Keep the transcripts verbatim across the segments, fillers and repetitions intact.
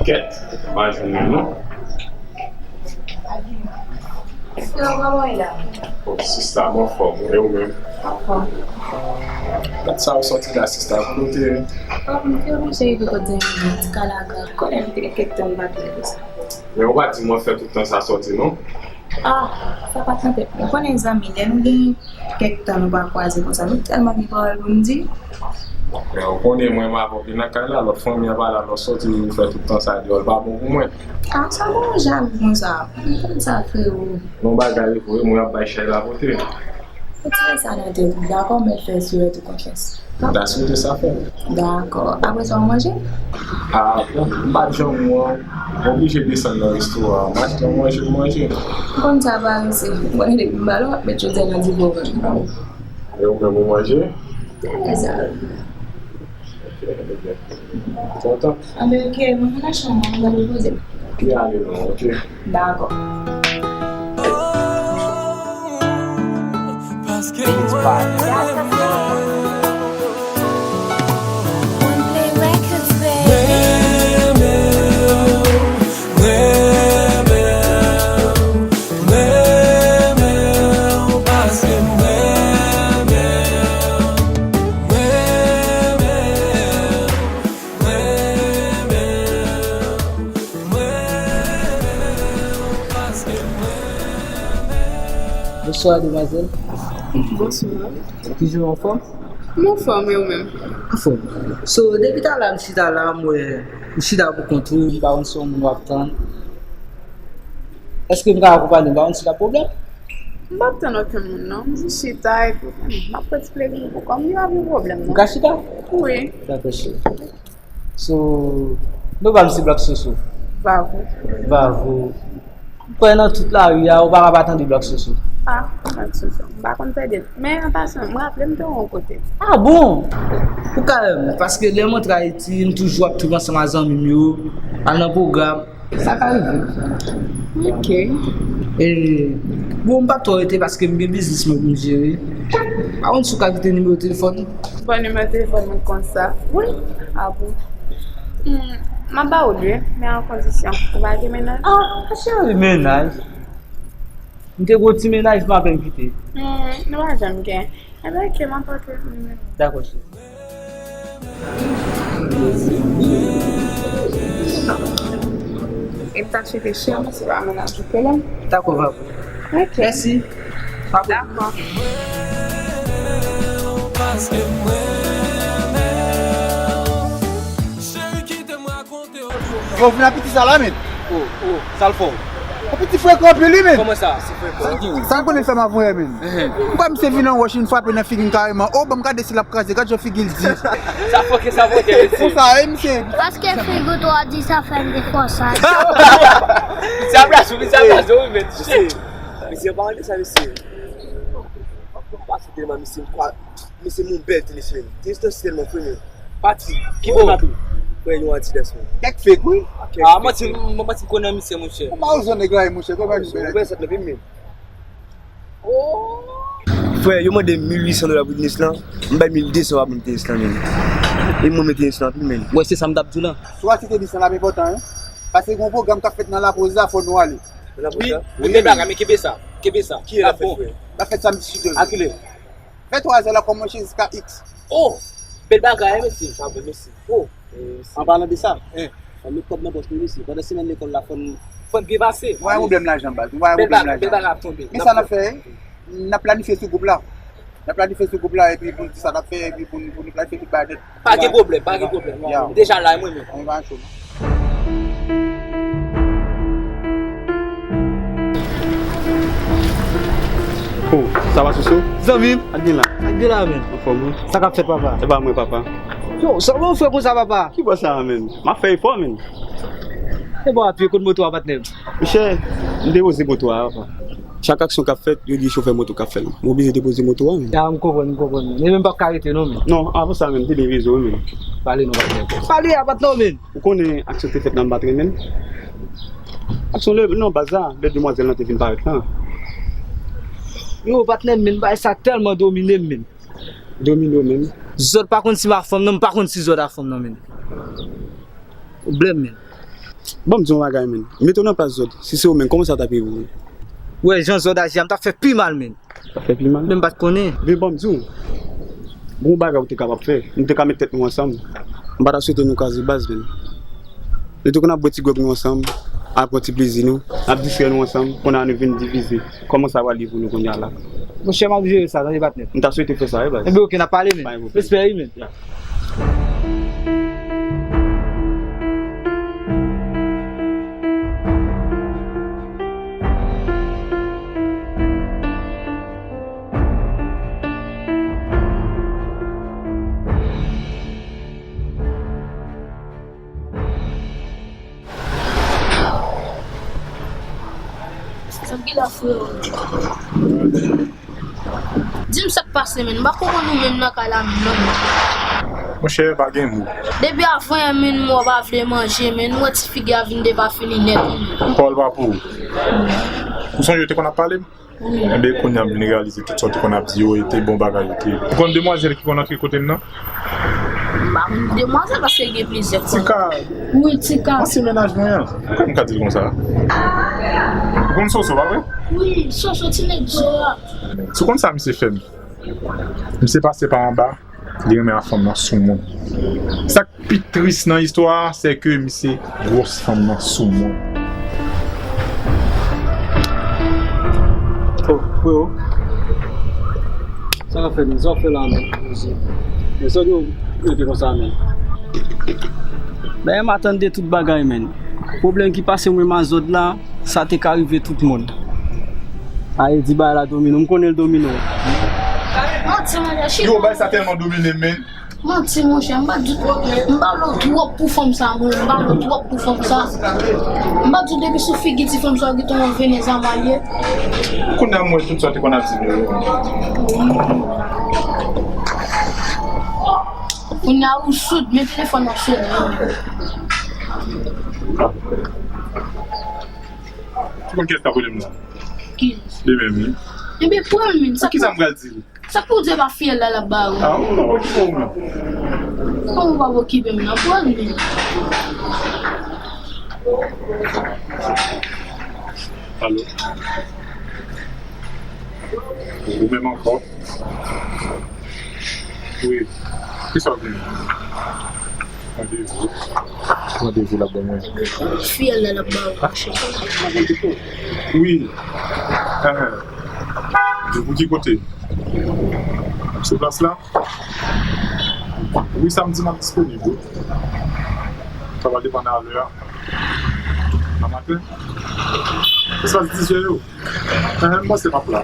Kèt, m pa jwenn li non. Yo, kòman w ye la? O, sista, m anfòm, e ou menm? Anfòm. Dat sa ou sòti la, sista, kote? O, m te oblije rive kote zanmi m nan, ti kalaga, konnen m te gen kèk tan m pa t wè l sa. Men ou pa di m w ap fè tout tan sa sòti non. Ah, sa pa t nan tèt mwen. Ou konnen zanmi, lè nou gen kèk tan nou pa kwaze konsa, nou tèlman gen pawòl pou n di. Men ou konnen mwen m avè w vin nan kay la, lòt fanmi an pa la, lè w sòti ou fè tout tan sa deyò, l pa bon pou mwen. Ah, sa bon jalou konsa. M konn sa, frero. Yon bagay vre, mwen ap bay chay la pote. Retire sa nan tèt ou, dakò, mèt fè sou lè tou konfyans. M ta swete sa fèt. Dakò. Apre sa, w manje? Ah, bon, m pa t janm wè w oblije desann nan restoran an. M achte yon manje, m manje. M konn sa parese. M konnen depi m ba l, w ap met chodyè nan divo vant. E ou menm, ou manje? Sa fè sa. Kontan? Anben, oke, mwen nan chanm mwen, mwen repoze m. Li ale non, oke. Dakò. Paske mwen, mwen renmen w, renmen w, renmen w, paske mwen renmen w, renmen w. Bonswa, demwazèl. Bonswa. Kijan w, anfòm? M anfòm, e ou menm? Anfòm. So, depi talè a m chita la, m wè ou chita pou kont ou, m pa konn si yon moun w ap tann. Èske m ka akonpanye w? M pa konn si l ap pwoblèm? M p ap tann okenn moun, non. M jis chita epi m ap pran ti plezi m pou kò m. Li pa gen pwoblèm, non. M ka chita? Wi. Dakò, cheri. So, nou pa m se Black Soso. Bravo. Bravo. M kwè nan tout lari a, ou pa ka pa tande Black Soso. Ah, Black Soso. M pa konn pèdi l. Men, an pasan, m raple m te wè w yon kote. Ah bon? Ou ka wè m, paske lè m antre Ayiti, m toujou ap trip ansanm a zanmi m yo, al nan pwogram. Sa ka rive. Ok. E, bon, m p ap twò rete paske m gen biznis mwen pou m jere. Pa konn si w ka kite nimewo telefòn ou? Bon, nimewo telefòn mwen konsa. Wi. Ah bon. Hmm, m ap ba ou l wi, men an kondisyon. Ou pa gen mennaj? Ah, cheri, mennaj. M te gen yon ti mennaj, m apèn kite. Hmm, nou pa janm gen. Enben, oke, m ap pote nimewo. Dakò, cheri. E m ta swete chè, men se pa mennaj ou ke la. Dakò, va pou. Ok. Mèsi. Dakò. Bon, vin a piti sa la, men. Oh, oh, sa l fè w? Yon piti frekan anpil, wi, men. Kòman sa? Sa l konnen fè m avè w, men. Mwen kwè misye vin an wòch, vin frape nan figi m kareman. Oh, ban m gade si l ap kraze. Gad jan figi l di. Sa fòkè, sa fòkè, mesye. Konsa, e, misye. Paske figi w twò di sa fè m te fò sa. Misye ap rache w, misye ap rache w, wi, men. Mesye, mesye, pa rele sa, mesye. Pa fout de ma misye, m kwa, misye, m yon bèl ti mesye. Ti mesye, tèlman fre, men. Pati, ki bò w ap ye? Frè, yon Adidas, men. Kèk fake, wi. Ah, manti, manti, m konnen misye, monchè. Kòman ou zòn nèg la ye, monchè? Kòman nou fè? Ou wè sa t leve, men. Frè, yo mande m mil uit san dola pou tenis lan, m bay mil de san pa moun tenis lan, men. E m renmen tenis lan anpil, men. Wè, se sa m t ap di w la. Si w achte tenis lan, l ap enpòtan, wi. Paske gen yon pwogram k ap fèt nan Lapoz la, fò nou ale. Nan Lapoz la? Wi, men bèl bagay, men kenbe sa, kenbe sa. Ki lè l ap fèt, frè? L ap fèt samdi si Dye vle. A kilè? Venntrwazè l ap kòmanse jiska X. Oh! Bèl bagay, wi, mesye. Sa bon, mesye. Oh! An palan de sa, fò n met kòb nan pòch nou, mesye. Pandan semèn lekòl la, fò n, fò n byen pase. Nou pa gen pwoblèm lajan, baz. Nou pa gen pwoblèm lajan. Bèl bagay ap tonbe. Men sa n ap fè, n ap planifye sou gwoup la. N ap planifye sou gwoup la, epi pou n di sa n ap fè, epi pou n, pou nou planifye tout bagay nèt. Pa gen pwoblèm, pa gen pwoblèm. M deja la, mwen menm. Ann pa cho. Oh, sa va, Soso? Zanmi m. Sa k gen la? Sa k gen la, men? Anfòm, wi. Sa k ap fèt, papa? E pa mwen, papa. Yo, sa w fè konsa, papa? Ki bò sa a, men? M ap fè efò, men. E bò a pye, kot moto a, patnè m? Monchè, m depoze moto a, papa. Chak aksyon k ap fèt, yo di chofè moto k ap fè l. M oblije depoze moto a, men. Ya, m konprann, m konprann, men. E men m p ap ka rete, non, men. Non, avan sa, men, m te byen beze w, men. Pale non, patnè. Pale a, patnè, men. Ou konnen aksyon te fèt la, m pa t renmen l. Aksyon lè, non, baz la, lè demwazèl lan te vin parèt lan. Yo, patnè m, men, bagay sa tèlman domine m, men. Domine w menm? Zòt pa konn si m a fanm nan, m pa konn si zòt a fanm nan, men. Pwoblèm, men. Ban m di w yon bagay, men. Mete w nan plas Zòd. Si se ou menm, kòman sa t ap ye pou ou? Ou wè jan Zòd aji a, m t ap fè pi mal, men. T ap fè pi mal? Men m pa t konnen. Men ban m di w. Gon bagay ou te kapab fè. Nou te ka met tèt nou ansanm. M pa ta swete nou kraze baz, men. Nou te konn ap bwè ti gwòg nou ansanm, ap pran ti plezi nou, ap distrè nou ansanm, kounye a nou vin divize. Kòman sa pral ye pou nou kounye a la? Monchè, m ap jere sa, tande patnè. M ta swete fè sa, wi, baz. Enben, oke, n ap pale, men. Pa gen pwoblèm. Respè, wi, men. Ya. Sa k gen la, freo? Di m sa k pase, men. M pa konprann ou menm nan kay la, menm, non, men. Monchè, pa gen mo. Depi avan yè, men, m wè w pa vle manje, men. M wè ti figi a vin depafini nèt, wi, men. Pawòl pa pou ou. Ou sonje yo te konn ap pale m? Wi. Enben, kounye a m vin reyalize tout sa w te konn ap di yo, e te bon bagay yo te ye. Ou konn demwazèl ki konn antre kote m nan? M pa konn demwazèl paske gen plizyè. Tika. Wi, Tika. Ansyen mennaj mwen an. Poukò m ka di l konsa? Ou konn Soso, pa vre? Wi, Soso, ti nèg Zora. Si w konn sa misye fè m? Misye pase pa anba, li renmen ak fanm nan sou moun. Sa k pi tris nan istwa a, se ke misye gwòs fanm nan sou moun. Oh, freo. Sa k ap fèt, men? Sa w ap fè la, men? Men sa w rete konsa, men. Dayè, m a tande tout bagay, men. Pwoblèm ki pase mwen ak Zòd la, sa te ka rive tout moun. A, e di bagay la domine w, m konnen l domine w. Manti, manti, chita. Yo, bagay sa tèlman domine m, men. Manti, monchè, m pa di, m pa lo twòp pou fanm sa, mwen, m pa lo twòp pou fanm sa. M pa di depi sou figi ti fanm sa, ou gentan yon venez a malye. Kounye a m wè tout sa w te konn ap di m yo. Kounye a ou soud, men telefòn nan sonnen. Ou konn kiyès k ap rele m la? Kiyès? Li menm, wi. Ebyen, pran l, men. Sa ki sa m pral di l? Sa k pou di pa fiyèl la l ap ba ou? A, ou pa okipe w, non. Kòman ou pa okipe m, non? Pran l, men. Alo? Ou menm ankò? Wi. Kisa w genyen? Randevou. Randevou l ap ban mwen. Fiyèl la l ap ba ou, monchè. Wi. Enhen. Depi ki kote? Sou plas la? Wi, samdi m ap disponib, wi. Sa va depann a lè a. Nan maten? Espas diz è yo? Enhen, m panse m ap la.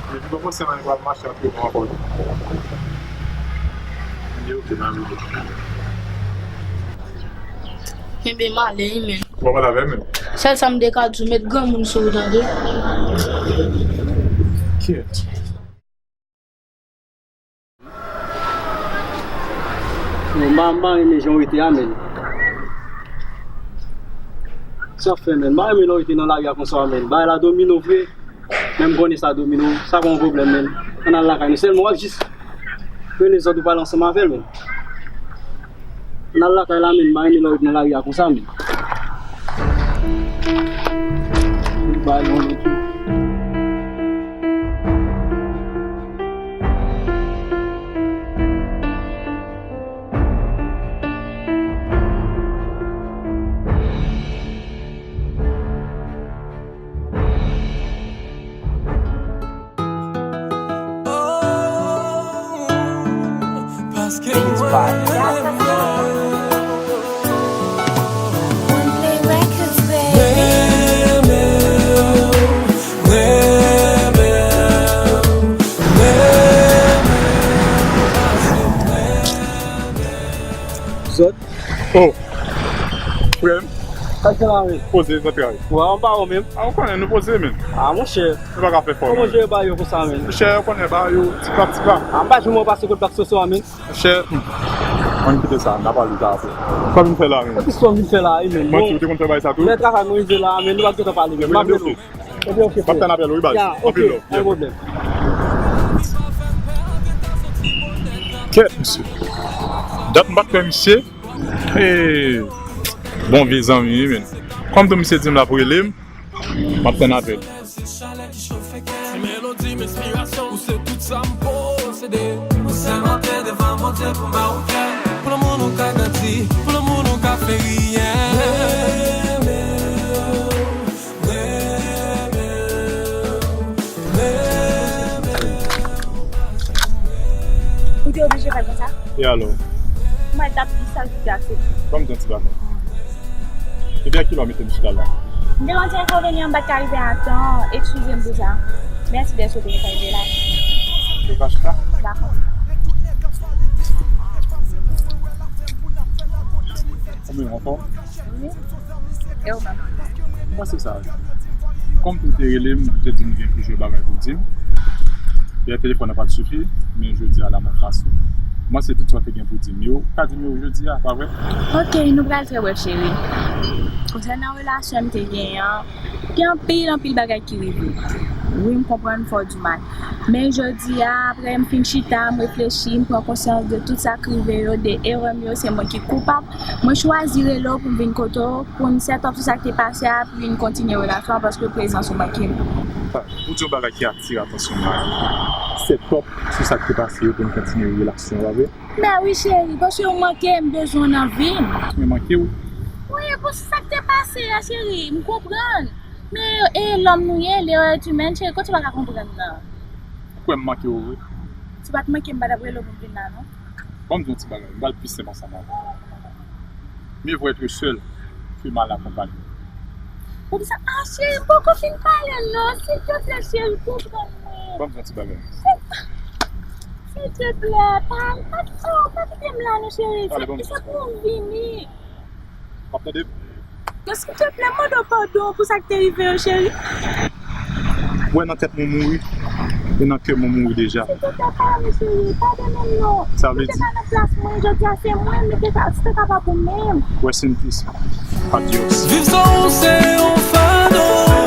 Epi m pa panse anyen pral mache ant nou ankò, non. Ebyen, oke, m a rive. Enben, m ale, wi, men. Ou pa pale avè m, men. Sèl sa m te ka di w, met granmoun sou ou, tande. Kiyès? Bon, m pa, m pa renmen jan w rete a, men. Sa w ap fè, men? M pa renmen lè w rete nan lari a konsa, men. Bagay la domine w vre. Men m konnen sa domine w. Sa pa yon pwoblèm, men. Ann al lakay nou. Sèlman w ap jis rele Zòd ou pale ansanm avè l, men. Ann al lakay la, men. M pa renmen lè w rete nan lari a konsa, men. Bagay la yon lòt jou. Paske mwen renmen w. One Play Records, baby. Renmen w, renmen w, renmen w, paske mwen renmen w. Zòt. Oh. Frè m. Sa k gen la, men? Poze, zantray. Wa, anba ou menm? A, ou konnen, nou poze, men. A, monchè. Nou pa ka fè fò, non. Kòman jere bagay yo konsa, men? Monchè, ou konnen bagay yo, tipa, tipa. A, m pa janm wè w pase kot Black Soso a, men. Monchè, hmm. Ann kite sa, n a pale de sa apre. Sa w vin fè la, men? Sa ki sa w vin fè la, wi, men? Manti, ou te konn fè bagay sa tou? Lè travay mwen rive la, men, nou pa t gentan pale, men. M ap rele w. Ebyen, oke, frè. M ap tann apèl ou, wi, baz. Ya, oke, pa gen pwoblèm. Kèt, misye. Dat m pa t wè misye. Hey, bon vye zanmi wi, men. Kòm tou misye di m l ap rele m, m ap tann apèl. Ou te oblije fè l konsa? E alò? Mwen t ap di sa l te ase. Ban m di yon ti bagay. Depi a kilè w mete m sou la la? M te gen yon ti enkonvenyan, m pa t ka rive a tan. Eskize m pou sa. Mèsi dèske w te fè m rive la. Ou pa chita? Dakò. Kòman w anfòm? Wi. E ou menm? Mwen se sa. Kòm tou te rele m, ou te di m gen plizyè bagay pou di m. Yè telefòn nan pa t sifi, men jodi a la mwen fas ou. Mwen se tout sa w te gen pou di m yo. Ou ka di m yo jodi a, pa vre? Ok, nou pral fè brèf, cheri. Konsènan relasyon m te genyen an, gen anpil, anpil bagay ki rive. Wi, m konprann fè w di mal. Men jodi a, apre m fin chita, m reflechi, m pran konsyans de tout sa k rive yo, de erè m yo, se mwen ki koupab. Mwen chwazi rele w pou m vin kote w, pou n set up sou sa k te pase a, pou n kontinye relasyon an, paske prezans ou manke m. Ou di yon bagay ki atire atansyon mwen. Set up sou sa k te pase yo pou n kontinye relasyon an, pa vre? Mè wi, cheri, paske ou manke m, bezwen w nan vi m. Mwen manke w? Wi, pou sa k te pase a, cheri, m konprann. Men, e lòm nou ye, l'erreur est humaine, cheri, kote w pa ka konprann nan? Ou kwè m manke w vre? Si w pa t manke m, m pa t ap rele w pou m vin la, non. Ban m di yon ti bagay, m pral pi senp ansanm avè w. Mieux vaut être seul que mal accompagné. Poukisa? Ah, cheri, m poko fin pale non, silteplè, cheri, konprann mwen. Ban m di yon ti bagay. Silteplè, pa, pa, oh, pa kite m la non, cheri. Se, se pou m vini. W ap tande m? Silteplè, mande w padon pou sa k te rive yo, cheri. Ou wè nan tèt mwen mouri, e nan kè mwen mouri deja. Silteplè, padone m, cheri. Padone m, non. Sa vle di? Ou te ka nan plas mwen, jodi a se mwen, men te ka, si te ka pa pou mwen. Rest in peace. Adios. Viv san ou se yon fado.